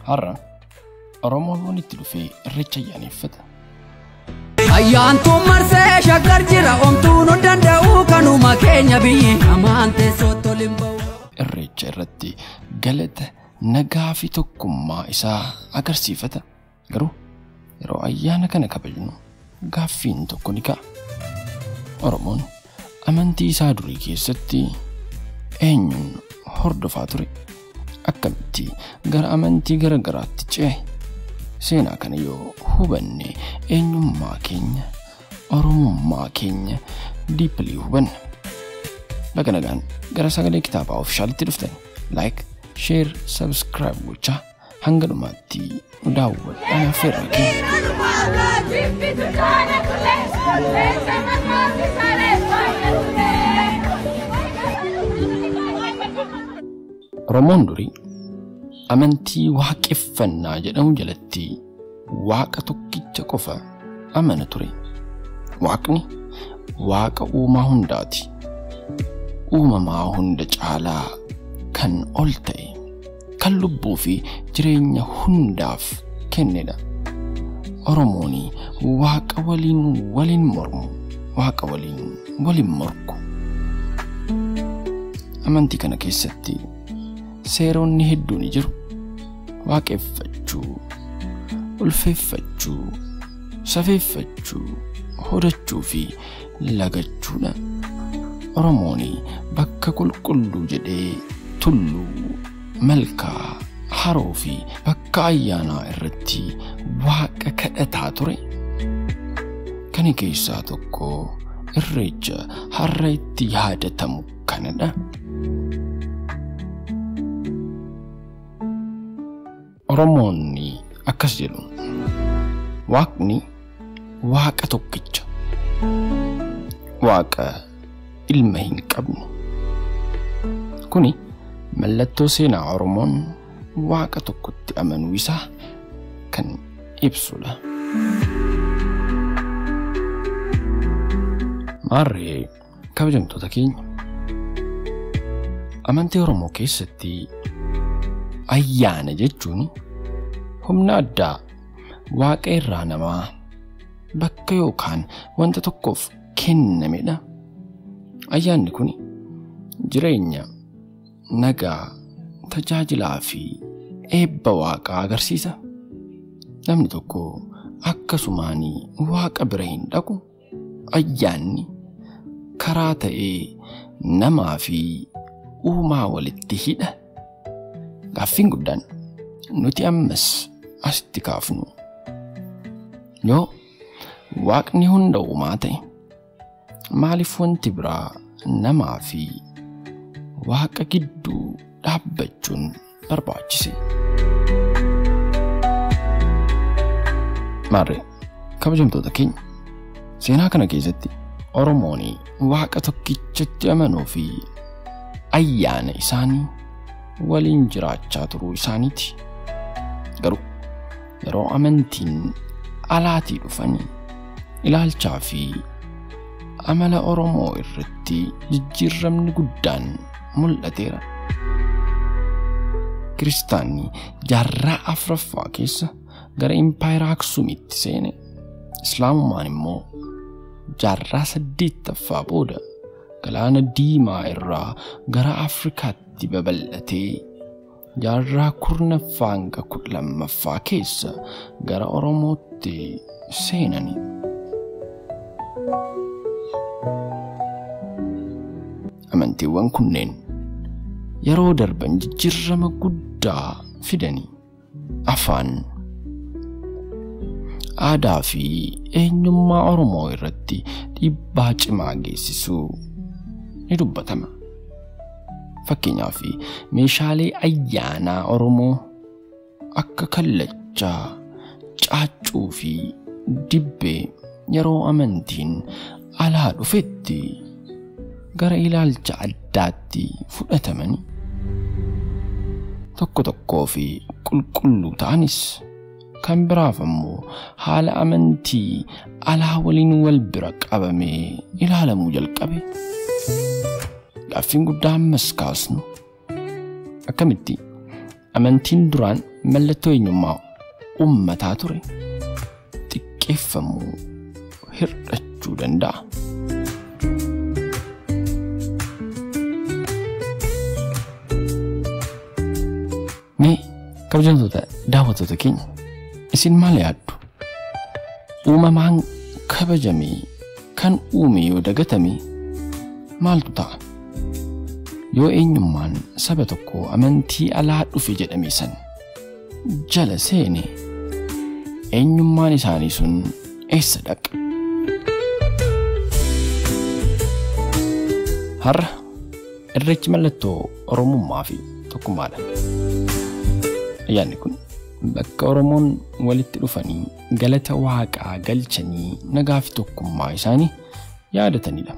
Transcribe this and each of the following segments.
Har'a Oromoon walitti dhufee Irreecha ayyaaneffata. Ayyaantuun marsee shaggar jira omtuu nu danda'u kanuma keenya biyyi hamaan teessoo toliin ba'u. Irreecha irratti galata nagaa fi tokkummaa isaa agarsiifata. Garuu yeroo ayyaana kana kabajnu gaaffiin tokko ni ka'a. Oromoon amantii isaa durii keessatti eenyuun hordofaa ture? Akkamitti gara amantii gara garaatti ce'e? Seenaa kana yoo hubanne eenyummaa keenya, Oromummaa keenya deeply hubanna. Baga nagaan gara sagalee kitaabaa ofishaalitti dhuftan. Like, share, subscribe gochaa hanga dhumaatti nu daawwadhaan affeerraa keenya. Oromoon durii amantii waaqeffannaa jedhamu jalatti waaqa tokkicha qofa amana ture. Waaqni waaqa uumaa hundaati. Uumamaa hunda caalaa kan ol ta'e, kan lubbuu fi jireenya hundaaf kennedha. Oromoon waaqa waliin waliin mormu, waaqa waliin waliin morku. Amantii kana keessatti seeronni hedduun ni jiru. Waaqeffachuu, ulfeeffachuu, safeeffachuu, hodachuu fi lagachuudha. Oromoon bakka qulqulluu jedhee tulluu, malkaa, haroo fi bakka ayyaanaa irratti waaqa kadhataa ture. Kana keessaa tokko Irreecha har'a itti yaadatamu kanadha. Oromoonni akkas jedhu. Waaqni waaqa tokkicha. Waaqa ilma hin qabne. Kuni mallattoo seenaa Oromoon waaqa tokkotti amanuu isaa kan ibsudha. Maarree kabajamtoota keenya. Amantii Oromoo keessatti ayyaana jechuun humna addaa waaqa irraa namaa bakka yookaan wanta tokkoof kennamedha. Ayyaanni kun jireenya, nagaa, tajaajilaa fi eebba waaqaa agarsiisa. Namni tokko akkasumaan waaqa bira hin dhaqu. Ayyaanni karaa ta'ee namaa fi uumaa walitti hidha. Gaaffiin guddaan nuti ammas asitti kaafnu, yoo waaqni hunda uumaa ta'e maaliif wanti biraa namaa fi waaqa gidduu dhaabbachuun barbaachise? Maarree kabajamtoota keenya, seenaa kana keessatti Oromoon waaqa tokkichatti amanuu fi ayyaana isaanii waliin jiraachaa turuu isaaniiti. Garuu yeroo amantiin alaatii dhufanii ilaalchaa fi amala Oromoo irratti jijjiiramni guddaan mul'ateera. Kiristaanni jaarraa afuraffaa keessa gara Impaayera Aksuumitti seene. Islaamummaan immoo jaarraa 8ffaa booda galaana diimaa irraa gara Afrikaatti babal'atee jaarraa 10ffaa hanga 12ffaa keessa gara Oromootti seenani. Amantiiwwan kunneen yeroo darban jijjiirama guddaa fidanii afaan, aadaa fi eenyummaa Oromoo irratti dhiibbaa cimaa geessisuu ni dubbatama. Fakkeenyaaf meeshaalee ayyaanaa Oromoo akka kallachaa, caaccuu fi dibbee yeroo amantiin alaa dhufetti gara ilaalcha addaatti fudhatamanii tokko tokkoo fi qulqulluu ta'anis kan biraaf ammoo haala amantii alaa waliin wal bira qabamee ilaalamuu jalqabe. Gaaffiin guddaa ammas kaasnu akkamitti Amantiin duraan mallattoo eenyummaa uummataa ture xiqqeeffamuu, hir'achuu danda'a. Mee kabajamtoota daawwattoota keenya, isin maal yaaddu? Uumamaan kabajamee kan uume yoo dagatame maaltu ta'a? Yoo eenyummaan saba tokkoo amantii alaa dhufe jedhame san jala seene, eenyummaan isaanii sun eessa dhaqa? Har'a Irreechi mallattoo Oromummaa fi tokkummaadha. Ayyaanni kun bakka Oromoon walitti dhufanii galata waaqaa galchanii nagaa fi tokkummaa isaanii yaadatanidha.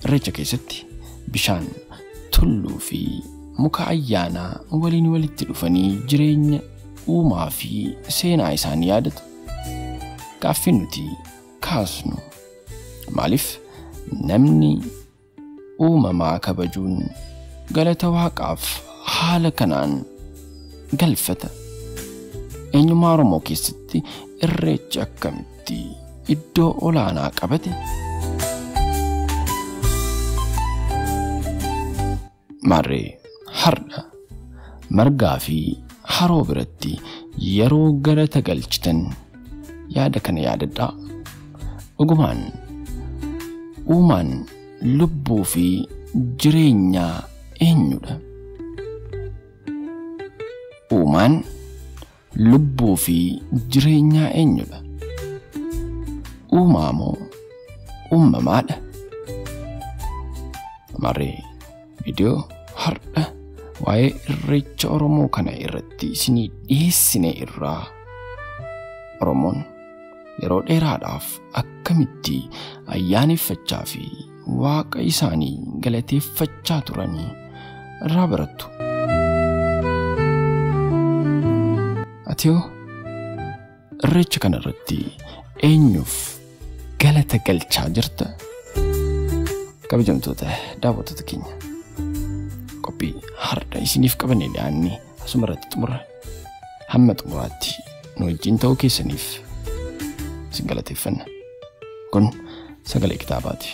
Irreecha keessatti bishaan, tulluu fi muka ayyaanaa waliin walitti dhufanii jireenya uumaa fi seenaa isaanii yaadatu. Gaaffiin nuti kaasnu, maaliif namni uumamaa kabajuun galata waaqaaf haala kanaan galfata? Eenyummaa Oromoo keessatti Irreechi akkamitti iddoo olaanaa qabate? Maarree har'a margaa fi haroo biratti yeroo galata galchitan yaada kana yaadadhaa. Dhugumaan uumaan lubbuu fi jireenyaa eenyudha? Uumaan lubbuu fi jireenyaa eenyudha? Uumaa moo uumamaadha? Maarree viidiyoo har'a waa'ee Irreecha Oromoo kana irratti isinii dhiyeessine irraa Oromoon yeroo dheeraadhaaf akkamitti ayyaaneffachaa fi waaqa isaanii galateeffachaa turanii irraa barattu. Ati hoo Irreecha kana irratti eenyuuf galata galchaa jirta? Kabajamtoota daawwattoota keenya, qophii har'a isiniif qabannee dhiyaanne asuma irratti xumurra. Hamma xumuraatti nu wajjin ta'uu keessaniif isin galateeffanna. Kun Sagalee Kitaabaati.